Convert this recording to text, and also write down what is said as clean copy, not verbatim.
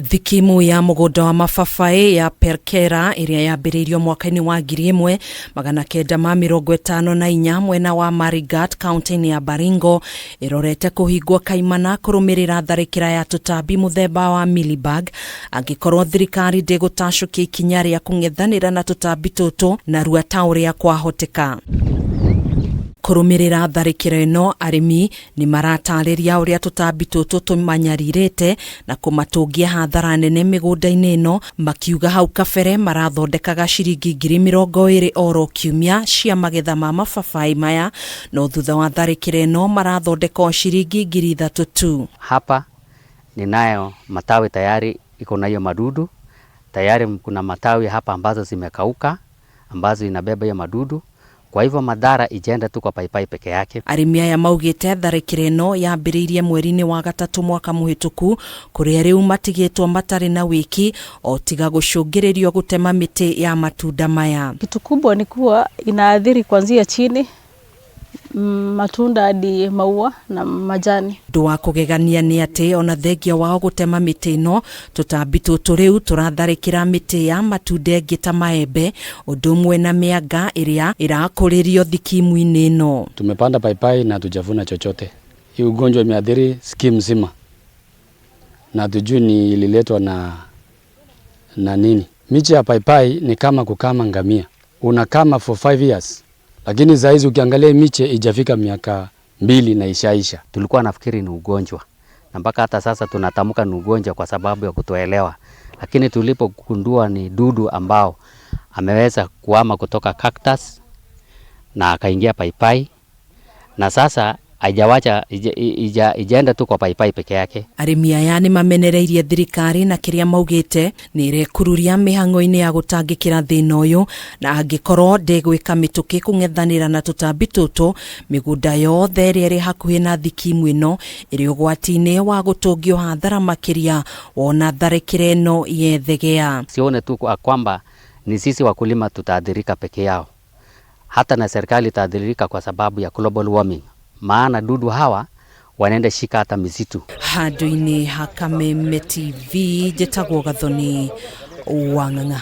Thikimu ya mũgũnda wa mababaĩ ya Perkera ĩrĩa yambĩrĩirio mwaka-inĩ wa 1954 mwena wa Marigat kaunti-inĩ ya Baringo ĩrorete kũhingwo kaimana kũrũmĩrĩra tharĩkĩra ya tũtambi mũthemba wa mealybug angĩkorwo thirikari ndĩgũtacũkia ikinya rĩa kũng'ethanĩra na tũtambi tũtũ narua ta ũrĩa kwahoteka. Kũrũmĩrĩra tharĩkĩro ĩno, arĩmi nĩ maratarĩria ũrĩa tũtambi tũtũ tũmanyarirĩte na kũmatũngia hathara nene mĩgũnda-inĩ ĩno, makiuga hau kabere marathondekaga ciringi 20,000 oro kiumia cia magetha ma mababaĩ maya, no thutha wa tharĩkĩro ĩno marathondeka o ciringi 3,000 tu. Hapa ninayo matawi tayari iko na hiyo madudu tayari, kuna matawi hapa ambazo zimekauka ambazo inabeba hiyo madudu. Kwa hivyo madhara ijaenda tu kwa paipai peke yake. Arĩmi aya maugĩte tharĩkĩro ĩno yambĩrĩirie mweri-inĩ wa gatatũ mwaka mũhĩtũku, kũrĩa rĩu matigĩtwo matarĩ na wĩki o tiga gũcũngĩrĩrio gũtema mĩtĩ ya matunda maya. Kitu kubwa ni kuwa inaathiri kuanzia chini matunda hadi maua na majani. Ũndũ wa kũgegania nĩ atĩ ona thengia wao gũtema mĩtĩ ĩno, tũtambi tũtũ rĩu tũratharĩkĩra mĩtĩ ya matunda ĩngĩ ta maembe, ũndũ ũmwe na mĩanga ĩrĩa ĩrakũrĩrio thikimu-inĩ ĩno. Tumepanda paipai na hatujavuna chochote. Hii ugonjwa imeathiri scheme mzima na hatujui ni ililetwa na nini. Miche ya paipai ni kama kukama ngamia, unakama for 5 years, lakini saa hizi ukiangalia miche ijafika miaka 2 na ishaisha. Tulikuwa nafikiri ni ugonjwa na mpaka hata sasa tunatamka ni ugonjwa kwa sababu ya kutoelewa, lakini tulipogundua ni dudu ambao ameweza kuhama kutoka cactus na akaingia paipai, na sasa haijawacha ijaenda tu kwa paipai peke yake. Arĩmi aya nĩ mamenereirie thirikari na kĩrĩa maugĩte nĩ ĩrekururia mĩhang'o-inĩ ya gũtangĩkĩra thĩna ũyũ, na angĩkorwo ndĩgwĩka mĩtũkĩ kũng'ethanĩra na tũtambi tũtũ, mĩgũnda yothe ĩrĩa ĩrĩ hakuhĩ na thikimu ĩno ĩrĩ ũgwati-inĩ wa gũtũngio hathara makĩria wona tharĩkĩra ĩno yethegea. Sione tu kwamba ni sisi wakulima tutaathirika peke yao, hata na serikali itaathirika kwa sababu ya global warming, maana dudu hawa wanaenda shika hata misitu. Handũ-inĩ ha Kameme TV, njĩtagwo Gathoni Wang'ang'a.